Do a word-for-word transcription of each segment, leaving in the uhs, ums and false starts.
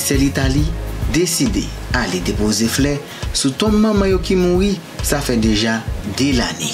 Sè Litali deside ale depoze flè sou tonm manman yo ki mouri, sa fè deja de lane.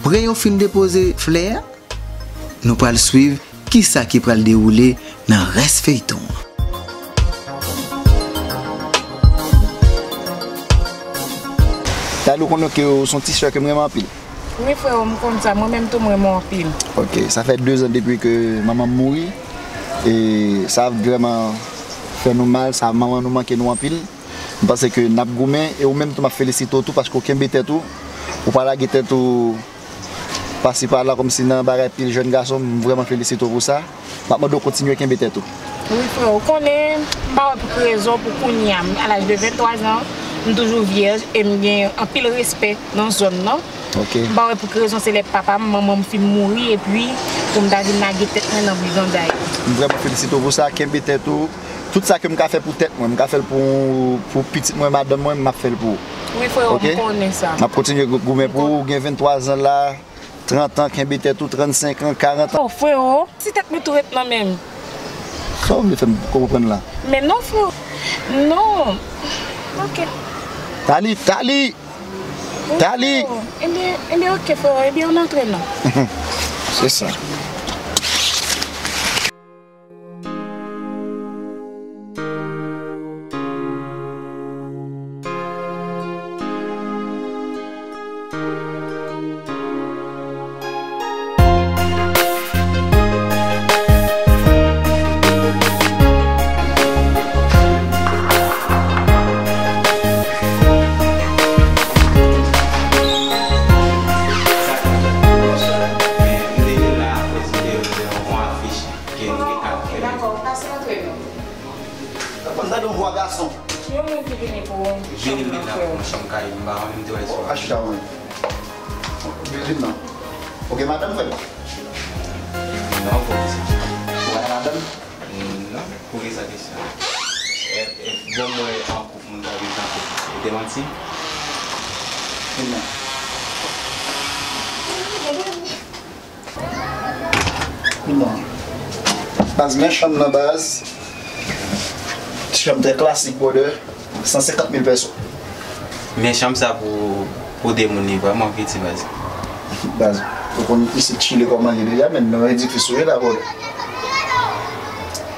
Apre yo fin depoze flè a, nou pral swiv kisa ki pral dewoule nan rès feyton an. Tali, ou konnen ke w se yon ti sè ke m renmen anpil. Wi, freo, m konn sa. Mwen menm tou, m renmen w anpil. Ok, sa fè de zan depi ke manman m mouri. E sa vrèman fè nou mal, sa manman nou manke nou anpil. M panse ke n ap goumen, e ou menm tou, m ap felisite w tou paske w kenbe tèt ou. Ou pa lage tèt ou pasi pala kòmsi nan bagay pil jèn gason, m vrèman felisite w pou sa. M ap mande w kontinye kenbe tèt ou. Wi, frè, ou konnen, m pa wè pou ki rezon pou kounye a, m, a laj de venntwa zan, m toujou vyèj e m gen anpil respè nan zòn nan. Ok. M pa wè pou ki rezon se lè papa m, manman m fin mouri epi pou m ta vin lage tèt mwen nan briganday. M vrèman felisite w pou sa, kenbe tèt ou. Tout sa ke m ka fè pou tèt mwen, m ka fè l pou, pou pitit mwen, madanm mwen, m ap fè l pou ou. Wi, frè, ok? M konnen sa. M ap kontinye gou-, goumen pou ou, ou gen venntwa zan la, trant an, kenbe tèt ou, trannsenk an, karant an. Oh, freo, si tèt mwen tou ret nan men m. Sa w vle fè m konprann la? Men non, freo. Non. Ok. Tali, Tali! Tali! Ebyen, ebyen, ok, freo. Ebyen, ann antre non. Se sa. Dakò, pase antre non. Konn tande yon vwa gason. Yon moun ki vini pou yon chanm nan, frè. Vini, vini nan pou yon chanm kay, m pa konnen m te wè sou. Achta, wi. Vini nan. Ok, madanm, frè. Non, poukisa? Ou pa gen madanm? Non, poukisa kesyon? E, e, bon, mwen an koup, moun ka viv nan koup. Ou te manti? Non. Non. Baz, men chanm nan, baz. Ti chanm trè klasik, brother. San senkant mil peso. Men chanm sa pou, pou de moun, li vrèman piti, baz. Baz, ou konn isit Chili kòman ye deja, men nan edifis ou ye la, brother.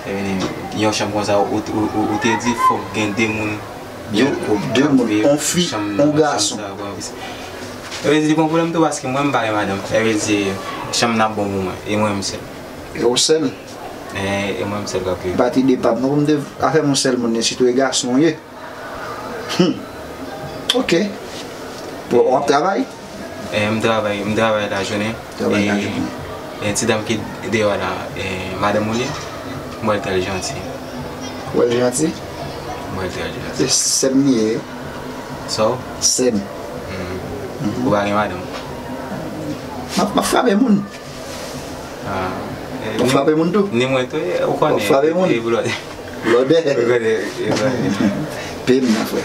E, yon chanm konsa, ou, ou, ou, ou te di fòk gen de moun. De, de moun, yon fi, yon gason. Sa vle di li pa yon pwoblèm tou, paske mwen m pa gen madanm. Sa vle di chanm nan bon pou mwen, e mwen menm sèl. E ou sèl? E, e mwen menm sèl k ap viv. Pati de pa m non, pou m te afè m yon sèl moun, sitou e gason w ye. Hmm. Ok. Bon, w ap travay? E, m travay, m travay lajounen. Travay lajounen. E, e ti dam ki deyò la, e, madanm ou li? M wè l trè janti. Ou wè l janti? M wè l trè janti. Se sè m li ye. Sa w? Sè m. Hmm. Mhm. Ou pa gen madanm? M ap, m ap frape moun. Ah. Ou frape moun tou? Ni mwen tou, ou konnen. Ou frape moun? E, e, blòdè. Blòdè. Ou konnen, e, blòdè. Peye m nan, frè.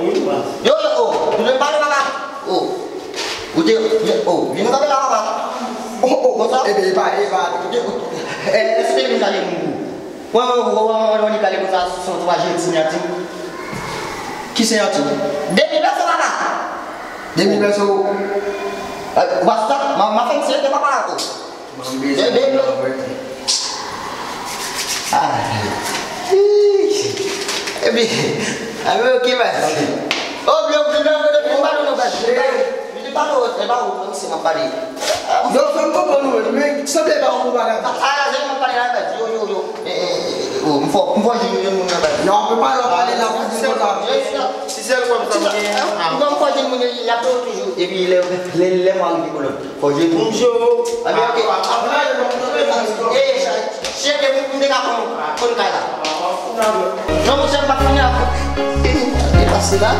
Yo, yo, oh, nou te pale papa. Oh. Ou te, oh, vin kanpe la papa. Oh, oh, konsa. Ebe, e pa, e pa. Ou te, eh, èske te vin chaje moun pou? Wè, wè, wè, wè, wè, wè, li kale konsa, se yon twa jenti, nati. Ki se yon ti? Demi pèso papa. Demi pèso. Eh, w ap stop? M a, m a fè misye de papa la tou. Mwen bezwen de, de, de. Ah. Epi, ah, men ok, baz. Oh, bro, bro, bro, bro, bro, pale non, baz. Li te pale, li te pale, se m ap pale. Yo, fè m konprann ou, men sanble pa yon bon bagay. Ah, ah, se m ap pale la, baz. Yo, yo, yo. Eh, eh, eh, oh, m fò, m fò jwenn moun nan, baz. Non, ou pa pale, w ap pale la, pou di konsa. Si sèl pwoblèm sa m genyen, ah. Ou konn fò jwenn moun yo, y ap toujou. Epi lè, lè, lè m a rive kolòn. Fò jwenn moun. Bonjou. Ebyen, ok. Eh, chèke pou m te ka konn, konn kay la. Non, monchè, m pa konn la. E pase la.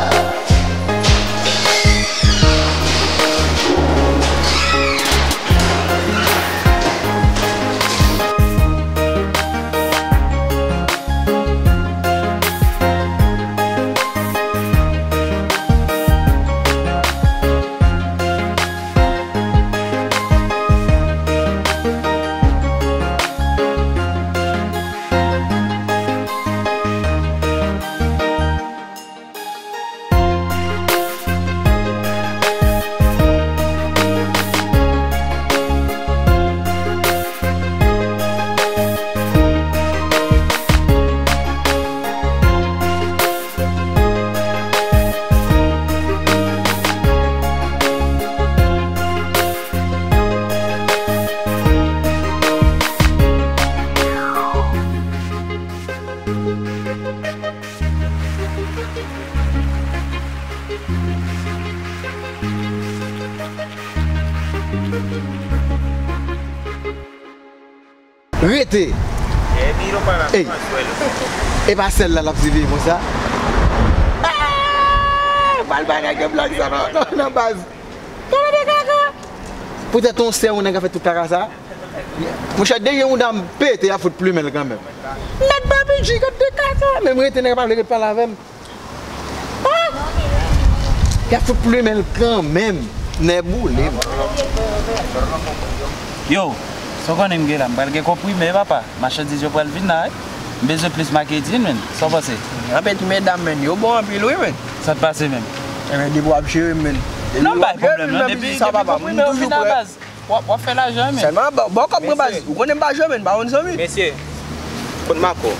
Rete. Ey. E pa sèl la l ap siveye konsa. Ah! Pral bay nèg yo blag sa nan, nan, nan baz. Tande kaka. Poutèt yon sè yon nèg ap fè tout kaka sa. Monchè, deje mouda m pete, y ap fout plimen l kanmenm. Mèt Papi G, gad de kaka. Menm rete nèg pa vle ret pale avè m. Ah! Y ap fout plimen l kanmenm. Nèboule m. Yo, sa w konnen m gen la, m pral gen konprime, papa. Machandiz yo pral vin la, wi. M bezwen plis makedin, menn. Sa w panse? Anpil medam, menn. Yo bon anpil, wi, menn. Sa t pase, menn? Ebyen, depi w ap jere m, menn. Non, bay pwoblèm, non. Depi, depi konprime yo vin la, baz. W ap, w ap fè lajan, men. Sèlman, ba, ba w kòb mwen, baz. Ou konnen m pa jwe, men, m pa konn zanmi. Mesye, kot Marco?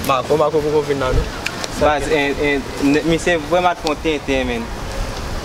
Marco, Marco poko vin la, non. Baz, en, en, nè-, misye vrèman fè yon tenten, men.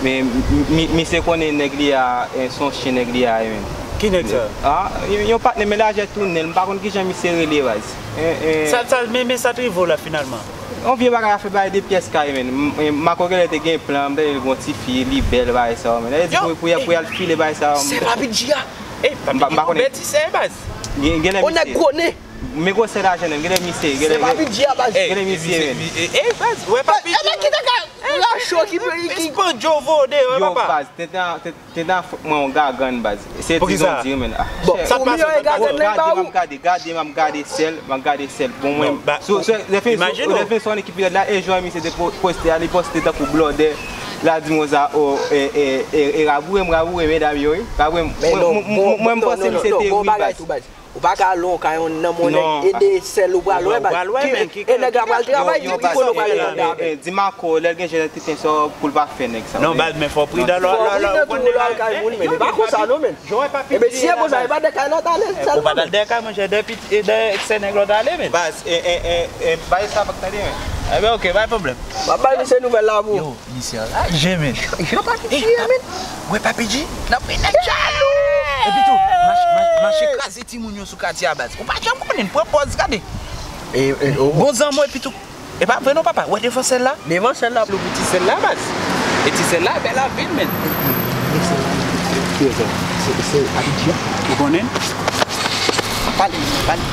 Men, mi-, mi-, misye konnen nèg li a, en, se yon chen nèg li a ye, men. Ki nèg sa? Ah, yon, yon patnè, men lajè tounen l, m pa konn kijan misye rele, baz. En, en. Sa, sa, men, men sa t rive w la, finalman? Yon vye bagay afè bay de pyès kay, men. M, m, Marco genlè te gen plan, m tande l gon ti fi, li bèl, bagay sa yo, men. Li di pou, pou, pou y al file bagay sa yo, men. Se Papi G a. Ey, Papi G gon bèl ti sè, baz. Gen, genlè misye. On nèg gwo nen. Men gwosè lajan, men. Genlè misye, genlè, se Papi G a, baz. Genlè misye, men. Ey, baz, wè Papi G. Ebyen, ki te ka racho ki, ki. Espanjò vo deyò, papa. Yo, baz, te, te, te, Te nan fòk mwen yon gagann, baz. Se dizon di, men. Ah, bon, chè. Sa t pase? Gade, gade, m ap gade, gade, m ap gade sèl, m ap gade sèl. Bon, mwen, sou, sou, lè fin, lè fin son ekip la, e jwè misye te po-, poste a, li poste tankou blòdè. La di mwen sa, o, e, e, e, e, raboure m, raboure medam yo, wi. Raboure m. Mwen, mwen, mwen, mwen, m panse misye te wi, baz. Ou pa ka al nan yon kay, yon nonm, yon nèg, e de sèl ou pral wè, baz. Ki, e nèg la pral travay, ki, ki kote ou pral rete. Di Marco, lè l gen jan de tenten sa pou l pa fè nèg sa. Non, baz, men fò w pridan lè w al kay moun, men. E pa konsa, non, men. Ebyen, si e konsa, e pa de kay la w t ale, sèlman. Ou pa t al de kay, monchè, de piti, e de sè nèg la w t ale, men. Baz, e, e, e, e, bay sa pa k tande, men. Ebyen, ok, pa gen pwoblèm. M ap bay misye nouvèl la pou ou. Misye anraje, men. Yo, Papi G, men. Wè, Papi G, nan men nèg jalou. Epi tou, mach-, mach-, mache kraze timoun yo sou katye a, baz. Ou pa janm konnen, pran pòz, gade. E, e, o. Bon zanmi, epi tou. E pa vre non, papa. Wè devan sèl la. Devan sèl la, pou ti sèl la, baz. E ti sèl la, bèl anpil, men. Kiyès sa? Se, se Papi G a. Ou konnen? Pale, pale.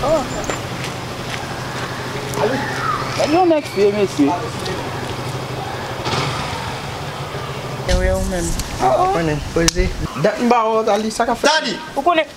Oh. Gad yon nèg fye, mesye. Ewe, ou menm. Ah, ou konnen, poze. Dat m ba ou, Tali, sa k ap fèt? Tali! Ou konnen.